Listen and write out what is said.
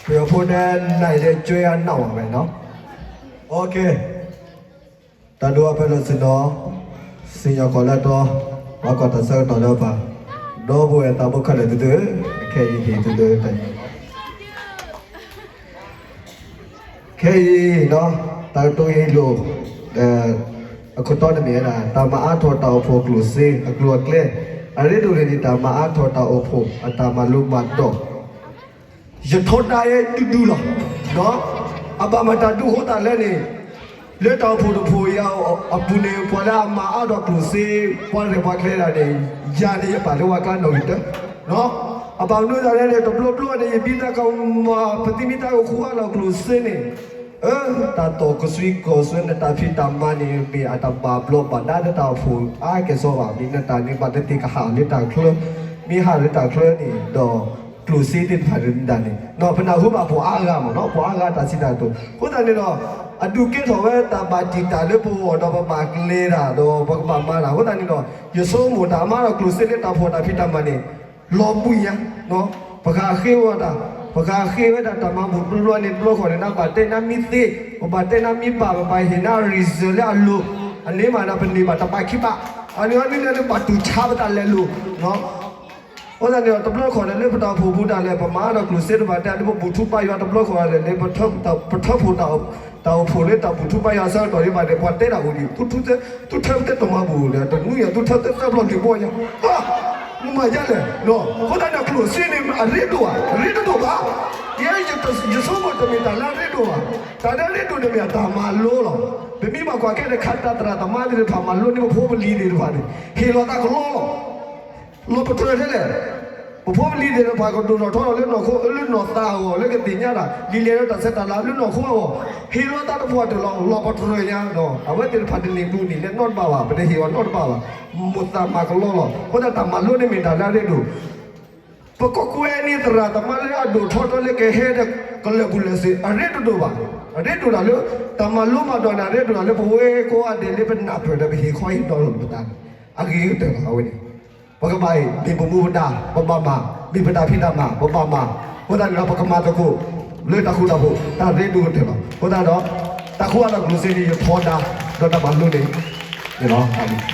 ပယီၤဖိတဲ နိုင်လည်း ကျွဲအနောက်ပါပဲနော်. โอเค, တၢ်ဒိအဖဲလၢာ်ဆ့ၣ်နီၤ, စံၣ်ညီၣ်ကွီၢ်လၢတီ, ပှၤကွၢ်တၢ်ဆၢကတီၢ်လၢပှၤ, ဒီပုၢ်ဝဲၢ်သးဘိခဲလၢာ်သုသု, ခဲအံၤဟ့ၣ်သုလၢတၢ် ခဲအံၤ, တၢ်ကတိၤအံၤလိၣ်, အခိၣ်တီန့ၣ်မ့ၢ်ဝဲဒၣ် တၢ်မၤအါထီၣ်တၢ်အိၣ်ဖှိၣ်ကျိၣ်စ့အကျိၤအကျဲ, အရ့ဒိၣ်န့ၣ် တၢ်မၤအါထီၣ်တၢ်အိၣ်ဖှိၣ်အတၢ်မၤလိမၤဒိး ယထီဒါယဲဒူဒူလီၤ. အဘၣ်မတၤဒူအဃိသတးလဲၣ်န့ၣ်, လၢတၢ်အိၣ်ဖှိၣ်တဖှိၣ်အံၤအပူၤန့ၣ် ပှၤလၢအမၤအါထီၣ်ကျိၣ်စ့, ပှၤရဲၣ်ပှၤကျဲၤဒၣ်န့ၣ်, ယၤန့ၣ်ယပာ်လၢဝဲကျါနီၣ်ဂံၢ်တၢ, အဘၣ်မနုၤသတးလဲၣ်န့ၣ် တဘျီဘျီန့ၣ် ယဘံသးကမၤ ပသံမံသးကခူအါလီၤကျိၣ်စ့န့ၣ်, တၢ်သီၣ်ကသွံကီၢ်သွဲနတၢ်ဖံးတၢ်မၤန့ၣ် မ့ၢ်အတဘၣ်ဘျီးဘၣ်ဒါဒီးတၢ်အိၣ်ဖှိၣ်အါကဲၣ်ဆိးဘၣ်, မ့ၢ်နတၢ်န့ၣ်ဘၣ်တသ့ၣ်ကဟးလၢတၢ်ချၢ, မ့ၢ်ဟးလၢတၢ်ချၢန့ၣ်ဒီး ကျိၣ်စ့သ့ၣ်တဖၣ်န့ၣ်မတၤန့ၣ် ပနၢ်ဟူဘၣ်ပှၤအါဂၤမ့ၢ်နီၤ, ပှၤအါဂၤတၢ်စံးတၢ်ကတိၤ, အဃိသတးန့ၣ်ဒီး အဒုးကဲထီၣ်ဝဲတၢ်ဘၣ်တံာ်တာ်လၢပဂီၢ်ဒီးပဘၣ်ကျဲၤတၢ်ဒီးပကဘၣ်မၤတၢ်, အဃိသတးန့ၣ်ဒီး ယဆိကမိၣ်တၢ်မၤဒီးကျိၣ်စ့လၢတၢ်ဖှီၣ်တၢ်ဖံးတၢ်မၤန့ၣ် လီၤဘှံးညါ, ပဃးဃ့ဝဲတၢ်, ပဃးဃ့ဝဲဒၣ်တၢ်မၤဘူၣ်တဘျီန့ၣ် တဘျီဃီန့ၣ် နဘၣ်တဲနမံသ့, ပဘၣ်တဲနမံဘၣ်, ပဘၣ်ဟ့ၣ်န reason လၢအလိၤ, အန့ၣ်မးနပန့ၢ်ဘၣ်တဘးခံဘး, အန့ၣ်အန့ၣ်လၢပဘၣ်တူၢ်ဆါပတၢ်လဲၤလိၤ အဃိသတးန့ၣ်ဒီး တဘျီဃီန့ၣ် လၢပတၢ်အိၣ်ဖှိၣ်ပူၤဒၣ်လဲာ် ပမၤဒီးကျိၣ်စ့တဘၣ်တဲ လၢပဘူၣ်ထူဘါယွၤတဘျီဃီန့ၣ် လၢပထၢဖှိၣ်တၢ်အိၣ်ဖှိၣ်လၢတၢ်ဘူၣ်ထူဘါယွၤအဆၢကတီၢ်ဒံးဘၣ်န့ၣ် ပှၤတဲတၢ်အိၣ်ဒံး, သုထၢပတဲတမၤဘူၣ်ဒီး တနွံယၤ သုထၢပတဲသၢဘျီလံာ်ဘီညါ, မၤဒ်လဲၣ်, အဃိသတးန့ၣ် ကျိၣ်စ့န့ၣ် အရ့ဒိၣ်ဧါ, အရ့တဒိၣ်ဘၣ်. ယဲ ယဆိကမိၣ်တမ့ၢ်တၢ်လၢအရ့ဒိၣ်ဘၣ်. တၢ်လၢအရ့ဒိၣ်န့ၣ်မ့ၢ်အတၢ်မၤလိလီၤ. ပမ့ၢ်ဘၣ်ကွၢ်ခဲလၢာ်ခါ တၢ်သရၣ်သမါသ့ၣ်တဖၣ်မၤလိန့ၢ်ပဖိပလံၤသ့ၣ်တဖၣ်န့ၣ် ဟ့ၣ်လီၤသးကလီလီၤ. လီၤပတြၢၤထဲလဲၣ်. ပဖိပလံၤသ့ၣ်တဖၣ်ကဒိၣ်ထီၣ်ထီထီၣ်လၢနီၢ်ခိ လၢနီၢ်သးအဂီၢ် လၢကသ့ၣ်ညါတၢ် လံာ်လဲၢ်လၢတၢ်ဆဲးတၢ်လၤလၢနီၢ်ခိအဂီၢ်, ဟ့ၣ်လီၤသးတပှၢ်တၢၢ်လီၤ. လီၤပတြၢၤညါဒီး အဝဲသ့ၣ်တဖၣ်တန့ၢ်ဘျုးန့ၢ်လဲၤနီတဘ့ၣ်ဘၣ်, ပတဟ့ၣ်အီၤနီတဘ့ၣ်ဘၣ်. မိၢ်သးမၤကလီလီၤ. အဃိသတးတၢ်မၤလိန့ၣ်မ့ၢ်တၢ်လၢအရ့ဒိၣ် ပကကွဲန့ၢ်သရၣ်သမါလၢအဒိၣ်ထီၣ်ထီလၢကဟဲဒီးကလၢာ်ဘူၣ်လၢာ်စ့ၤ အရ့တဒိၣ်ဘၣ်. အရ့ဒိၣ်တၢ်လၢ တၢ်မၤလိမၤဒိးန့ၣ် အရ့ဒိၣ်တၢ်လၢပဝဲကိးဂၤဒဲးလၢပနၢ်ပၢၢ်ဒီးပဟ့ၣ်ခီဟ့ၣ်နီၤလိာ်ပသးန့ၣ် အဂ့ၤကတၢၢ်လီၤ. အဝဲန့ၣ် ပကဘၣ်အံၤ မ့ၢ်ပမူပဒါ ပဘၣ်မၤ, မ့ၢ်ပတၢ်ဖံးတၢ်မၤ ပဘၣ်မၤ, အဃိသတးန့ၣ်ဒီးပကမၤသကိး လၢတၢ်ဃူတၢ်ဖိး တၢ်ရ့ဒိၣ်ကတၢၢ်လီၤ. အဃိသတးဒီး တၢ်ဃူအါထီၣ်ကျိၣ်စ့န့ၣ် ယထီဒါ ဒီးတၢ်မၤလိန့ၣ် န့ၣ်လီၤ.